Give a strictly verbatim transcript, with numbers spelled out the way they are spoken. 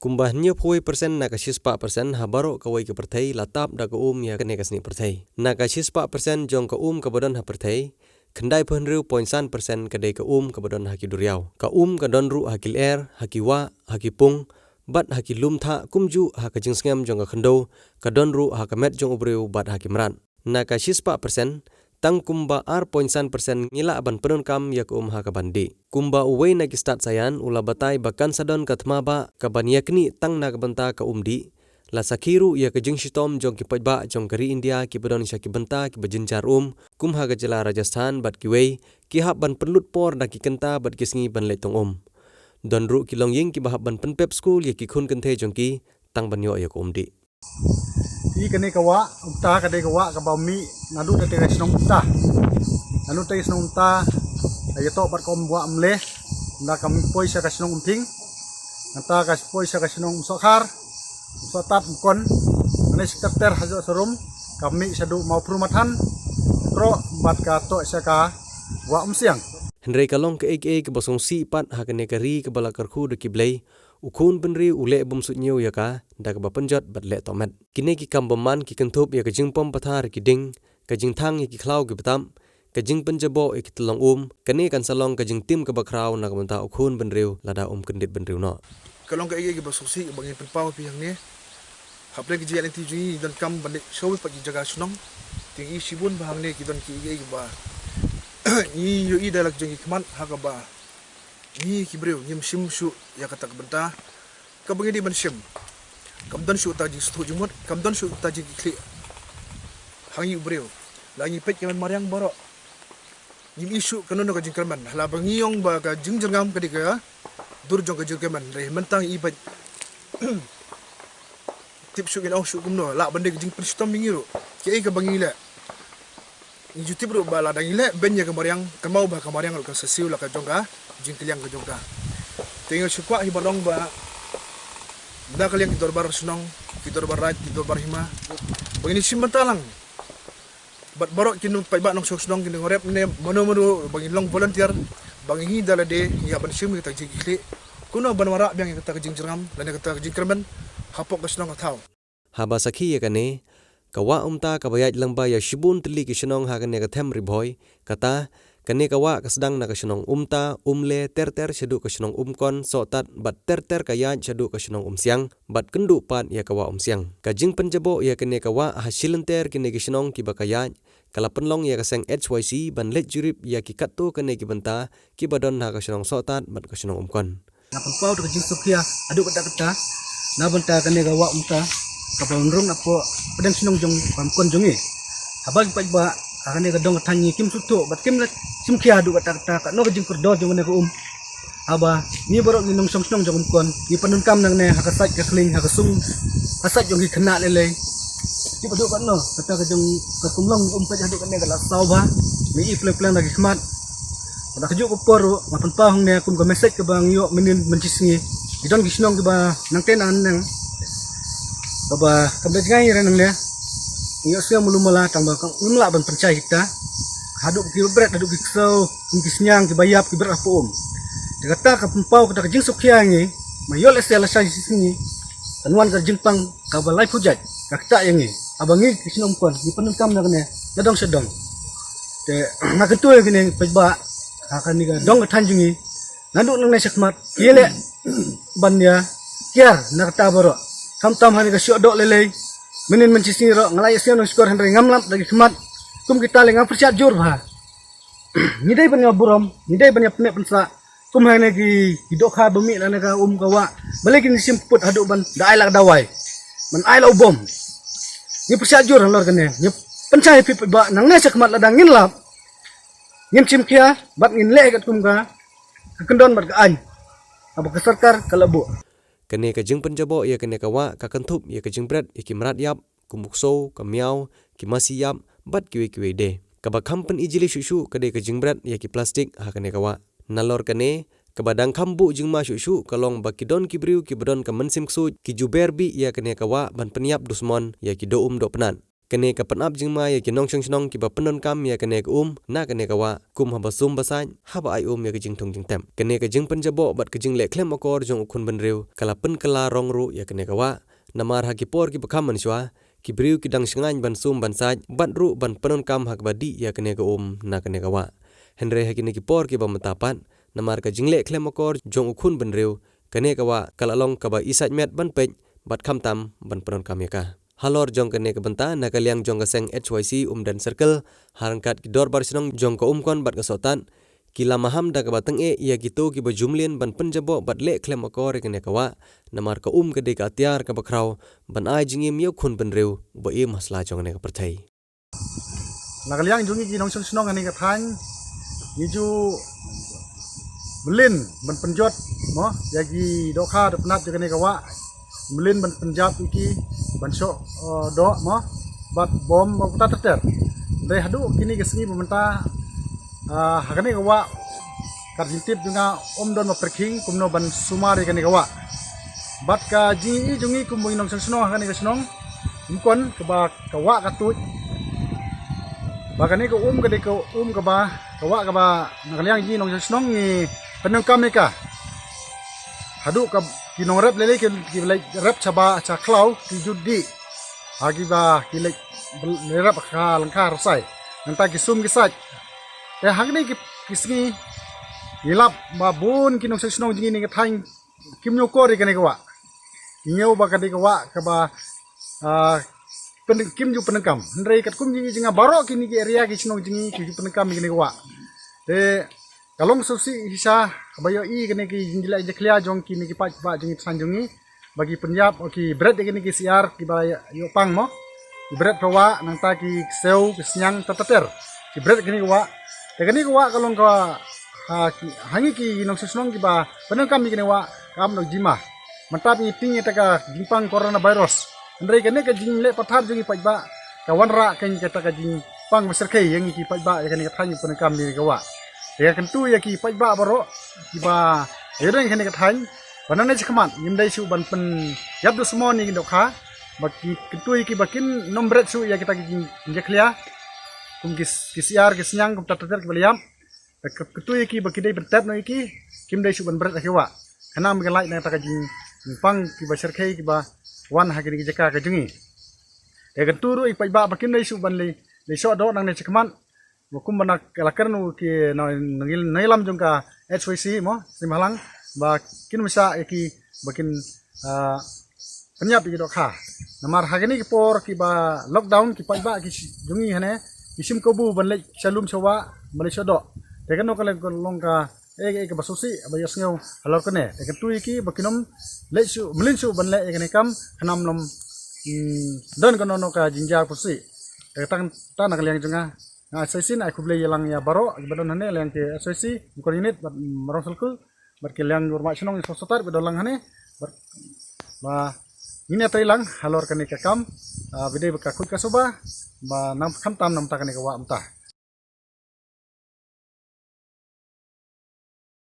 Kumba hynñiewphew persen na ka shispah persen ha baroh kawei ka pyrthei la tap da ka um ïa kane ka snieh pyrthei. Na ka shispah persen jong ka um kaba don ha pyrthei, khyndai phew hynriew point san persen ka dei ka um kaba don ha ki duriaw. Ka um ka don ruh ha ki lyer, ha ki wah, ha ki pung, bad ha ki lum thah, kumjuh ha ka jingsngem jong ka khyndew, ka don ruh ha ka met jong u briew bad ha ki mrad. Na ka shispah persen, tang kumba ar point san persen ngi lah ban pyndonkam ïa ka um ha kaban dih. Kumba uwei na ki stad saian u la batai ba kan sa don ka thma bah kaban ïaknieh tang na ka bynta ka um dih, la sakhi ruh ïa ka jingshitom jong ki paidbah jong ka ri India kiba don sha ki bynta kiba jynjar um, kum ha ka jylla Rajasthan bad kiwei, ki hap ban pynlut por da ki kynta bad ki sngi ban leit tong um. Don ruh ki longïing kiba hap ban pynpep skul ïa ki khun kynthei jong ki tang ban ïoh ïa ka um dih. Ïa kane ka wah Umta ka dei ka wah kaba mih naduh da ka shnong Umta. Naduh da ka shnong Umta, ïa toh bad ka um wah Umle, nda ka poi sha ka shnong Umphing, nda ka poi sha ka shnong Umsohkhar, Umsohtat, Umkon, kane shi ter ter hajuh sarum, ka mih shaduh Mawphru Mathan, troh bad ka toh sha ka wah Umsiang. Hynrei ka long kaei kaei kaba sngewsih pat ha kane ka ri kaba la kyrkhu da ki blei, u khun bynriew u leh bym suidñiew ïa ka, da kaba pynjot bad leh tohmet. Kine ki kam bymman ki kynthup ïa ka jingpom pathar ïa ki dieng, ka jingthang ïa ki khlaw ki btap, ka jingpynjaboh ïa ki tyllong um, kane kan sa long ka jingtim kaba khraw na ka bynta u khun bynriew lada um kyndit bynriew noh. Ka long kaei kaei kaba sngewsih kaba ngi pynpaw phi hangne. Hapdeng ka jingïaid lynti jong ngi ngi donkam ban leit sha kawei pat ki jaka shnong. Te ngi i shibun ba hangne ki don kiei kiei kiba ngi ïohi da la ka jong ki khmat ha kaba ngi ki briew ngim shim shuh ïa kata ka bynta kaba ngi dei ban shim. Kam don shuh ta jingsngewthuh jingmut, kam don shuh ta jingkitkhlieh ha ngi u briew. La ngi peit ki kmen mariang baroh, ngim i shuh kano kano ka jingkyrmen. Hala ba ngi ong ba ka jingjyrngam ka dei ka dur jong ka jingkyrmen. Hynrei mynta ngi i peit, tip shuh ngin ong shuh kumno, lah ban dei ka jingpynshitom ïa ngi ruh. Kiei kaba ngi leh, ngi ju tip ruh ba lada ngi leh beiñ ïa ka mariang, kynmaw ba ka mariang ruh kan sa siew la ka jong ka jingkylliang ka jong ka. Te ngi shu kwah hi ban ong ba na ka liang ki dorbar shnong, ki dorbar raid, ki dorbar hima, ba ngin ïashim bynta lang bad baroh ki nongpaidbah nongshong shnong, ki nongrep ne mano mano, ba ngin long volunteer, ba ngi hi da lade ngi ïa ban shim ïa kata ka jingkitkhlieh, kumno ban wanrah biang ïa kata ka jingjyrngam lane kata ka jingkyrmen hapoh ka shnong ka thaw. Haba sakhi ïa kane, ka wah Umta kaba ïaid lyngba ïa shibun tylli ki shnong ha kane ka them Ri Bhoi, kata, kane ka wah ka sdang na ka shnong Umta, Umle, ter ter shaduh ka shnong Umkon, Sohtat, bad ter ter ka ïaid shaduh ka shnong Umsiang, bad kynduh pat ïa ka wah Umsiang. Ka jingpynjaboh ïa kane ka wah ha shilynter kine ki shnong kiba ka ïaid, ka la pynlong ïa ka seng H Y C ban leit jurip ïa ki katto katne ki bynta kiba don ha ka shnong Sohtat bad ka shnong Umkon. Nga pynpaw da ka jingsngewkhia haduh katta katta na bynta kane ka wah Umta kaba rung napoh pdeng shnong jong ka Umkon jong ngi. Haba ki paidbah ha kane ka dong ka thaiñ ngi kim sngewthuh bad kim la sngewkhia haduh katta katta katno ka jingkordor jong kane ka um. Haba ngi baroh ngi nongshong shnong jong Umkon ngi pyndonkam nangne ha ka sait ka khlieng, ha ka sung, ha sait jong ki khynnah lei lei. Tip haduh katno kata ka jong ka kumlong um peit haduh katne ka la saw bha. Ngi i pleng pleng da ki khmat. Bad ha kajuh ka por ruh nga pynpaw hangne kum ka message kaba ngi ïoh mynnin mynshisngi. Ki don ki shnong kiba nangtei nangne kaba kam da jngai re nangne. Ngi ïohsngew malu mala tang ba kam, ngim lah ban pynshai kita. Haduh kiba bret, haduh ki ksew, kum ki sniang kiba ïap ki bret hapoh um. Te kata ka pynpaw kata ka jingsngewkhia ïa ngi. Ma ïoh lehse lashai shisngi kan wan ka jingpang kaba laiphew jait ka ktah ïa ngi. Haba ngi ki shnong Umkon ngi pyndonkam nangne na dong sha dong. Te nga kyntu ïa kine paidbah ha kane ka dong ka thaiñ jong ngi, naduh nangne shakhmat ki leh ban ïa kiar na kata baroh. Khamtam ha kane ka shoh doh lei lei. Mynnin mynshisngi ruh nga la ïa sngewsih nongshukor hynrei ngam lap da ki khmat. Kum kita lei nga pyrshah jur bha. Ngi dei ban ïa burom, ngi dei ban ïa pyneh pynsah. Kum hangne ki, ki dohkha ba mih lane ka um ka wah. Balei kin shim put haduh ban da ai la ka dawai, ban ai la u bom. Ngi pyrshah jur halor kane. Ngi pynshai phi paidbah nangne shakhmat lada ngin lap, ngin shim khia bad ngin leh katkum ka, ka kyndon bad ka aiñ kaba ka sorkar ka la buh. Kane ka jingpynjaboh ïa kane ka wah ka kynthup ïa ka jingbret ïa ki mrad ïap kum u ksew, ka miaw, ki masi ïap bad kiwei kiwei de. Kaba kham pynijli shuh shuh ka dei ka jingbret ïa ki plastik ha kane ka wah. Nalor kane, kaba dang kham buh jingma shuh shuh ka long ba ki don ki briew kiba don ka mynsiem ksuid ki ju ber bih ïa kane ka wah ban pynïap dusmon ïa ki doh um doh pnat. Kane ka pynap jingma ïa ki nongshong shnong kiba pyndonkam ïa kane ka um na kane ka wah, kum haba sum ba sait, haba ai um ïa ka jingthung jingtep. Kane ka jingpynjaboh bad ka jingleh khlem akor jong u khunbynriew ka la pynkylla rong ruh ïa kane ka wah. Namar ha ki por kiba kham mynshuwa, ki briew ki dang shngaiñ ban sum ban sait bad ruh ban pyndonkam ha kaba dih ïa kane ka um na kane ka wah. Hynrei ha kine ki por kiba mynta pat, namar ka jingleh khlem akor jong u khunbynriew, kane ka wah ka la long kaba isait met ban peit bad khamtam ban pyndonkam ïa ka. Halor jong kane ka bynta, na ka liang jong ka seng H Y C Umden Circle, ha ryngkat ki dorbar shnong jong ka Umkon bad ka Sohtat, ki la maham da kaba tyngeh ïa kito kiba ju mlien ban pynjaboh bad leh khlem akor ïa kane ka wah, namar ka um ka dei ka atiar kaba khraw ban ai jingim ïa u khunbynriew uba im ha sla jong kane ka pyrthei. Na ka liang jong ngi ki nongshong shnong kane ka thaiñ, ngi ju mlien ban pynjot mo ïa ki dohkha dohpnat jong kane ka wah, mlien ban pynjap ïa ki ban shoh, eh, doh mo, bad bom mo, ter ter ter. Dei haduh kine ki sngi ba mynta, ah, ha kane ka wah, kat jingtip jong nga, ym don ba pyrkhing kumno ban sumar ïa kane ka wah. Bad ka jingïohi jong ngi kum u nongshong shnong ha kane ka shnong Umkon, kaba ka wah ka tuid, ba kane ka um ka dei ka um kaba, ka wah kaba na ka liang jong ngi nongshong shnong ngi pyndonkam ïa ka. Haduh ka ki nongrep lei lei ki, ki leit rep shaba sha khlaw, ki ju dih ha kiba ki leit rep ha lyngkha rasai. Nangta ki sum ki sait. Te ha kine ki, ki sngi ngi lap ba bun ki nongshong shnong jong ngi na ka thaiñ kim ñiew akor ïa kane ka wah. Ki ñiew ba ka dei ka wah kaba, ah, pyn-, kim ju pyndonkam. Hynrei katkum jingïohi jong nga, baroh kine ki area ki shnong jong ngi ki ju pyndonkam ïa kane ka wah. Te ka long sngewsih shisha ba ïohi kane ki jingjleh jingjakhlia jong kine ki paidbah jong ngi, thaiñ jong ngi, ba ki pynïap, ki bret ïa kine ki syiar kiba ïoh pang mo. Ki bret ka wah, nangta ki ksew, ki sniang, ter ter ter. Ki bret ïa kane ka wah. Te kane ka wah ka long ka, ha, ki, ha ngi ki nongshong shnong kiba pyndonkam ïa kane ka wah, ka ap noh jingma. Mynta ngi tieng ïa kata ka jingpang coronavirus. Hynrei kane ka jingleh pathar jong ngi paidbah ka wanrah kein kata ka jingpang ba shyrkhei ïa ngi ki paidbah ïa kane ka thaiñ pyndonkam ïa kane ka wah. Te ka kyntu ïa ki paidbah baroh kiba ïadei ïa kane ka thaiñ, ba nangne shakhmat ngim dei shuh ban pynïap duh symon ïa ki dohkha, ba ki kyntu ïa ki ba kin nym bret shuh ïa kita ki jing-, jingjakhlia, kum ki s-, ki syiar, ki sniang, kum ter ter ter kiba la ïap. Te ka kyntu ïa ki ba ki dei ban tep noh ïa ki, kim dei shuh ban bret ha ki wah. Khnang ba kin lait na kata ka jing-, jingpang kiba shyrkhei kiba wan ha kine ki jaka ka jong ngi. Te ka kyntu ruh ïa ki paidbah ba kim dei shuh ban leit, leit shoh doh nangne shakhmat. Ba kumba na ka la kren u ki na, na, nongïalam jong ka H Y C mo, Sniembhalang, ba kin ym shah ïa ki ba kin, ah, pynïap ïa ki dohkha. Namar ha kine ki por kiba lockdown ki paidbah ki shi-, jong ngi hangne ki shim kabu ban leit sha lum sha wah ban leit shoh doh. Te kano ka long, ka long ka, eh, eh, kaba sngewsih ba ïohsngew halor kane. Te ka kyntu ïa ki ba kin ym leit shuh, mlien shuh ban leh ïa kane ka kam, khnang ba ym, mm, don kano kano ka jingjia ba sngewsih. Te tang, tang na ka liang jong nga, nga sa shisien ai khublei ïa lang ïa baroh kiba don hangne, liang ki H Y C, Umkon Unit bad, mm, Marong Circle, bad ki liang Umrah Shnong Sohsohtat ba don lang hangne, bad ba ngin ïatrei lang halor kane ka kam, ah, ba dei ba ka khuid ka suba, ba nang khamtam namar kane ka wah mynta.